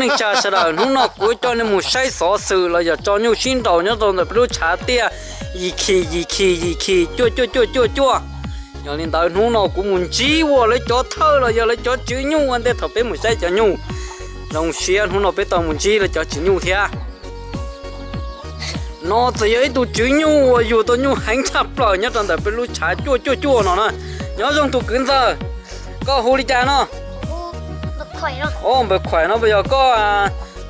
Neej tsa sawv daws, hnub no kuv coj nej mus saib xov xwm los yog tso nyuj sib nraus nyob rau ntawm peb lub tshav tiaj yim khis yim khis yim khis cuaj cuaj cuaj cuaj cuaj. Yog li ntawd hnub no kuv mus ntsib ua lawv cov thawj los yog lawv cov tswv nyuj ua ntej thaum peb mus saib cov nyuj. Zoo siab hnub no peb tau mus ntsib lawv cov tswv nyuj thiab. No txawm yog ib tug tswv nyuj uas yug tau nyuj heev tshaj plaws nyob rau ntawm peb lub tshav cuaj cuaj cuaj no na. Nyob zoo tus kwv ntxawg, koj hu li cas no? Npawg Khuaim no puas yog koj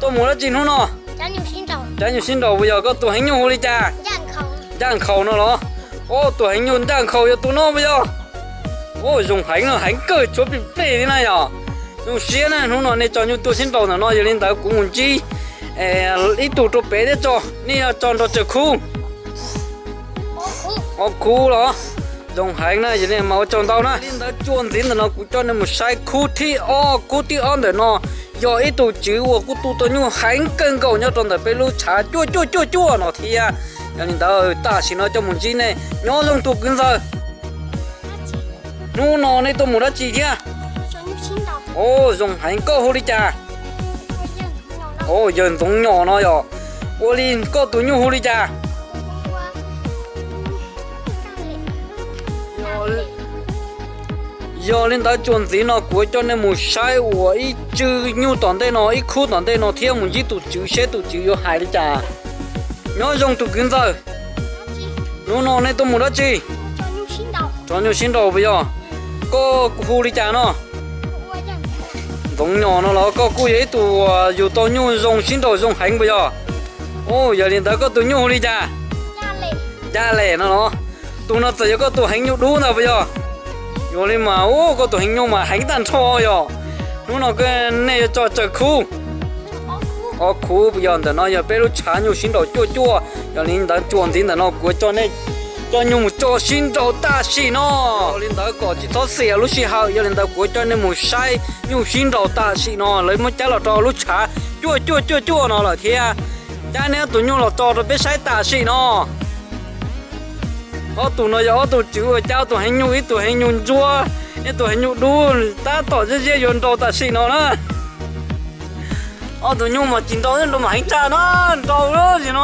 tuaj mus dab tsi hnub no? Cab nyuj sib nraus puas yog koj tus heev nyuj hu li cas? Ncaj nkhaus no los? Tus heev nyuj ncaj nkhaus yog tus no puas yog? Zoo heev no, heev kawg tshuav plig plig li na yog. Zoo siab na, hnub no nej tso nyuj tuaj sib nraus ntawm no, yog li ntawd kuv mus ntsib ib tug rau pem thiab tso, nej yuav tso nrog tsawg khub? Ob khub los? Zoo heev na, yog li mas ua tsaug ntau na. Li ntawd txuas ntxiv ntawm no kuv coj nej mus saib khub thib ob, khub thib ob ntawm no yog ib tug tswv uas kuj tu tau nyuj heev kawg nkaus nyob rau ntawm peb lub tshav cuaj cuaj cuaj cuaj no thiab. Yog li ntawd tam sim no coj mus ntsib nej. Nyob zoo tus kwv ntxawg, hnub no nej tuaj mus dab tsi thiab? Zoo heev, koj hu li cas? Yawg Ntxoov Nyom no yog. Ua li koj tus nyuj hu li cas? Yog li ntawd txuas ntxiv no kuv coj nej mus saib ua ib tswv nyuj tom ntej no, ib khub tom ntej no thiab mus ntsib tus tswv seb tus tswv yuav hais li cas. Nyob zoo tus kwv ntxawg, hnub no nej tuaj mus dab tsi? Tso nyuj sib nraus puas yog? Koj hu li cas no? Ntxoov Nyom no los? Koj kuj yog ib tug yug tau nyuj zoo sib nraus zoo heev puas yog? Yog li ntawd koj tus nyuj hu li cas? Ncaj Lem no los? Tus no txawm yog koj tus heev nyuj dub ntag puas yog? Yog li mas koj tus heev nyuj mas heev tag nrho yog. Hnub no nej yuav tso tsawg khub? Ob khub puas yog? Ntawm no yog peb lub tshav nyuj sib nraus cuaj cuaj. Yog li ntawd txuas ntxiv ntawm no kuv coj nej coj nyuj mus tso sib nraus tam sim no. Yog li ntawd kom tsis txhob xiam lub sij hawm, yog li ntawd kuv coj nej mus saib nyuj sib nraus tam sim no, lawv muab cab los rau lub tshav cuaj cuaj cuaj cuaj no lawm thiab. Cab nej ob tus nyuj los tso rau peb saib tam sim no. Ob tug no yog ob tug tswv uas cab ob tug heev nyuj, ib tug heev nyuj ntsuab, ib tug heev nyuj dub, tab tom ziab ziab yuav nraus tam sim no na. Ob tug nyuj mas tsis nraus, nraus mas heev tshaj no, nraus li no,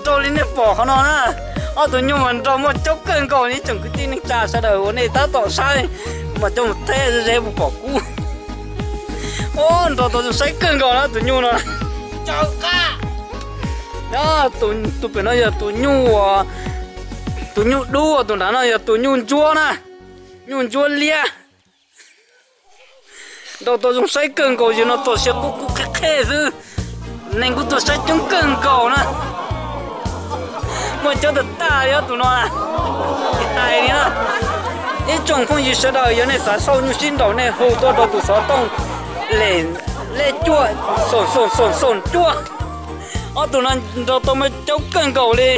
nraus li nej pom qhov no na. Ob tug nyuj mas nraus muaj caub kawg nkaus li tsoom kwv tij neej tsa sawv daws uas nej tab tom saib, mas coj mus teb ze mus pom kub. Nraus tau zoo saib kawg nkaus na tus nyuj no. Tus pem no yog tus nyuj, tus nyuj dub, tus nrad no yog tus nyuj ntsuab na, nyuj ntsuab liab. Nraus tau zoo saib kawg nkaus, yog no txog siav qub qub qheb qheb xwb. Neeg kuj tuaj saib coob kawg nkaus na. Muaj caub tag tag li ob tug no na. Tsis hais li na, ib tsoom phooj ywg sawv daws yog nej xav xauj nyuj sib nraus nej hu tuaj rau tus xov tooj lem lej cuaj xoom xoom xoom xoom cuaj. Ob tug no nraus tau muaj caub kawg nkaus li.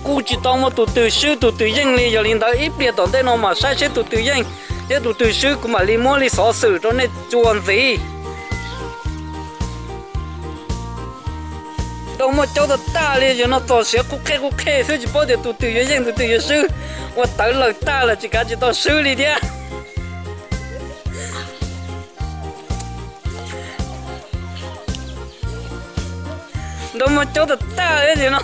Kuj tsis tau muaj tus twg swb tus twg yeej li, yog li ntawd ib pliag tom ntej no mam saib seb tus twg yeej thiab tus twg swb, kuv mam li muab li xov xwm rau nej txuas ntxiv. Nraus muaj caub tag tag li, yog no txog siav qub qheb qub qheb xwb, tsis paub tias tus twg yuav yeej tus twg yuav swb. Ua tawv lawg tag lawm tsis kav tsis tau swb li thiab. Nraus muaj caub tag tag li no.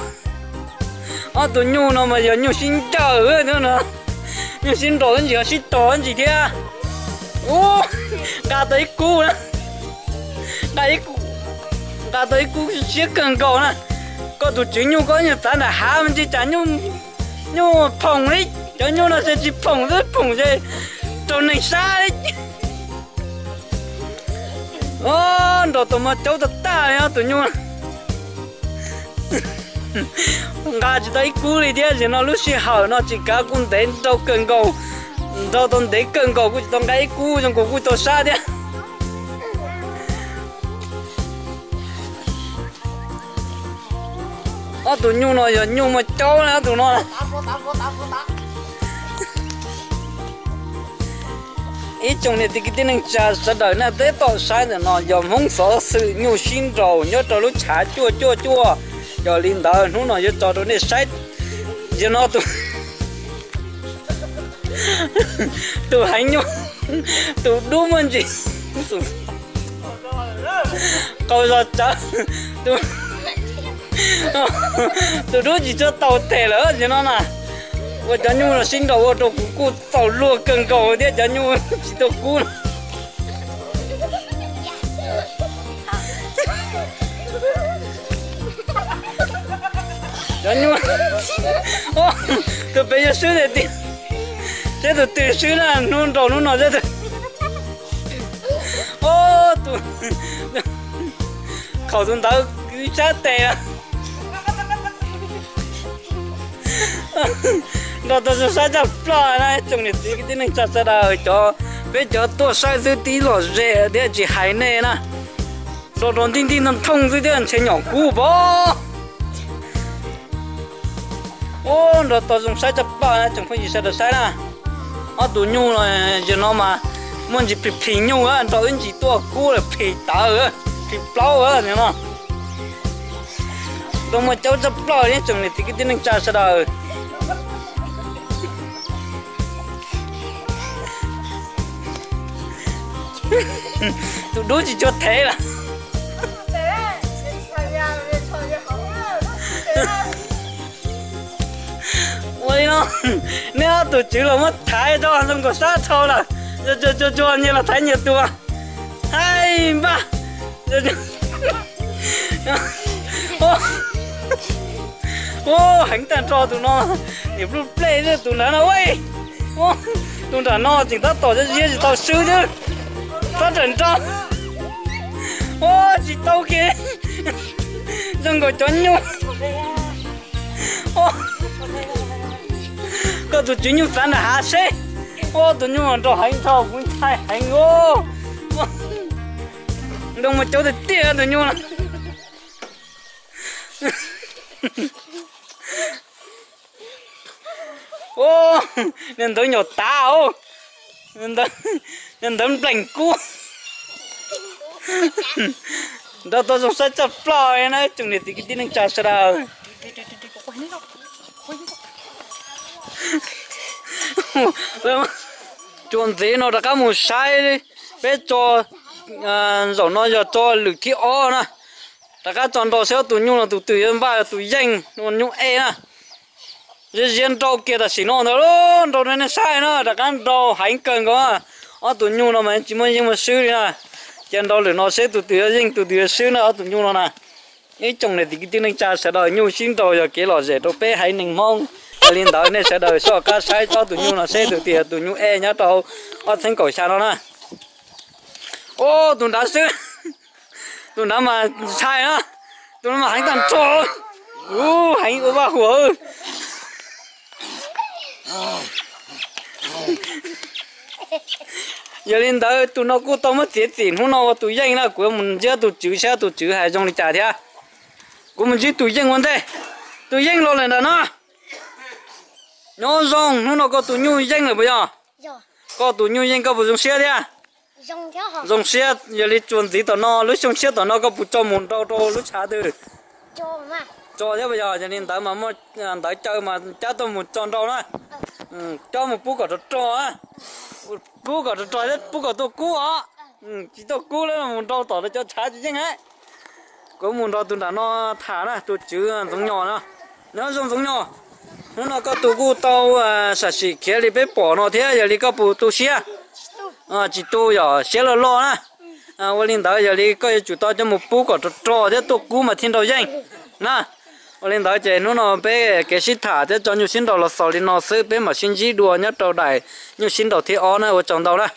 Ob tug nyuj no mas yog nyuj sib ncaws no, nyuj sib nraus ntsis, sib tog ntsis thiab. Ub, nqa tau ib kub, nqa tau ib kub siab kawg nkaus na. Koj tus tswv nyuj koj nyuj txav nram hav me ntsis cas nyuj phoom li, cov nyuj no ces tsis phoom xwb, phoom ces raug neeg sab li. Nraus tau muaj caub tag tag li tus nyuj. Nqa tsis tau ib kub li thiab, zaum no lub sij hawm no tsis kav kuj ntev nraus kawg nkaus, nraus tau ntev kawg nkaus kuj tsis tau nqa ib kub zoo nkaus kuj tau sab thiab. Ob tug nyuj no yog nyuj muaj caub na ob tug no. Ib tsoom niam txiv kwv tij neej tsa sawv daws na, peb tau saib ntawm no yog Hmoob xov xwm nyuj sib nraus nyob rau lub tshav cuaj cuaj cuaj. Yog li ntawd hnub no yuav tso rau nej saib, yog no tus heev nyuj, tus dub muaj ntsis. Qau zog tsawv, tus dub tsis tshua tau them lawm tab sis no na. Ua cov nyuj los sib nraus ua rau kuv kuj txaus luag kawg nkaus thiab, cov nyuj tsis tau kub no. Cov nyuj, tus pem yuav swb tiag tiag, seb tus twg swb na, hnub nraus hnub no seb tus, tus, khaum tus ntawd sab tes. Nrog tau zoo saib tshaj plaws na tsoom niam txiv kwv tij neej tsa sawv daws, cov, peb cov tuaj saib xwb tib lom zem thiab tsis hais nej na. Nrog rau ntij ntij nthooj nthooj xwb thiab ntshe nyom kub pob. Ub, nrog tau zoo saib tshaj plaws na tsoom phooj ywg sawv daws saib na. Ob tug nyuj los yog no mas muaj ntsis plhis plhis nyuj, nrog ib ntsis tuaj kub lawm plhis tawv, plhis plaub no. Nrog muaj caub tshaj plaws thiab tsoom niam txiv kwv tij neej tsa sawv daws. Tus dub tsis tshua thev lawm. Ua li no, neb ob tug tswv los muab thaiv tso zoo nkaus sab dhau lawm. Tsuag tsuag nyias los thaiv nyias tus. Hais npaj. Ub, heev tag nrho tus no, niam plub plej tus nrad no. Tus nram no tseem tab tom ziab tsis tau swb xwb. Tab tom nrog. Ub, tsis tau kiag. Zoo nkaus cov nyuj. Koj tus tswv nyuj txav nram hav seb. Ub, tus nyuj nrog heev tag kuv ntshai heev os. Nrog muaj caub tiag tiag tus nyuj no. Ub, niag ntawd nyuam tav os. Niag ntawd nplees kub. Nrog tau zoo saib tshaj plaws na tsoom niam txiv kwv tij neej tsa sawv daws. Tsuas ntxiv no rov qab mus saib, peb tso, zaum no yog tso lwm thib ob na. Rov qab tso nrau seb ob tug nyuj no tus twg yuav npaj tus yeej nyuj ej na. Ziab ziab nrau kiag tam sim no ntawd, nrau nej saib na, rov qab nrau heev kawg nkaus. Ob tug nyuj no mas tsis muaj yeej muaj swb li na. Cia nrau lwm no seb tus twg yuav yeej tus twg yuav swb na ob tug nyuj no na. Ib tsoom niam txiv kwv tij neej tsa sawv daws, nyuj sib nraus yog kev lom zem rau peb haiv neeg Hmoob. Yog li ntawd nej sawv daws soj qab saib ob tug nyuj no seb tus twg yog tus nyuj ej nyob rau ob txheeb kaum xya no na. Ub, tus nrad swb, tus nrad mas ntshai na, tus no mas heev tag nrho. Ub, heev ua vaj huam. Yog li ntawd tus no kuj tau muab txiav txim hnub no ua tus yeej na, kuv yuav mus ntsib tus tswv saib tus tswv hais zoo li cas thiab. Kuv mus ntsib tus yeej ua ntej. Tus yeej los lawm ntawm no. Nyob zoo, hnub no koj tus nyuj yeej lawm puas yog? Koj tus nyuj yeej koj puas zoo siab thiab? Zoo siab, yog li tsuas ntxiv tom no, lub xyoo tshiab tom no koj puas tso mus nrau rau lub tshav twg? Tso thiab puas yog? Yog li ntawd mas muaj ntawv caw mas cab tuaj mus tso nrau na. Coj mus pub kom rog rog, pub kom rog rog thiab pub kom tuaj kub os. Tsis tuaj kub lawm mus nrau tom cov tshav tsis yeej. Kuv mus nrog tus nram no tham na, tus tswv Ntxoov Nyos no. Nyob zoo Ntxoov Nyos, hnub no koj tus kuj tau sam sim khiav li peb pom no thiab, yog li koj puas tu siab? Tsis tu, yog siab loj loj na. Ua li ntawd yog li koj yuav tsum tau coj mus pub kom rog rog thiab tuaj kub mas thiaj nrau yeej na. Ua li ntawd ces hnub no peb kev sib tham thiab tso nyuj sib nraus los xaus li no xwb, peb mam sib ntsib dua nyob rau daim nyuj sib nraus thib ob na, ua tsaug ntau na.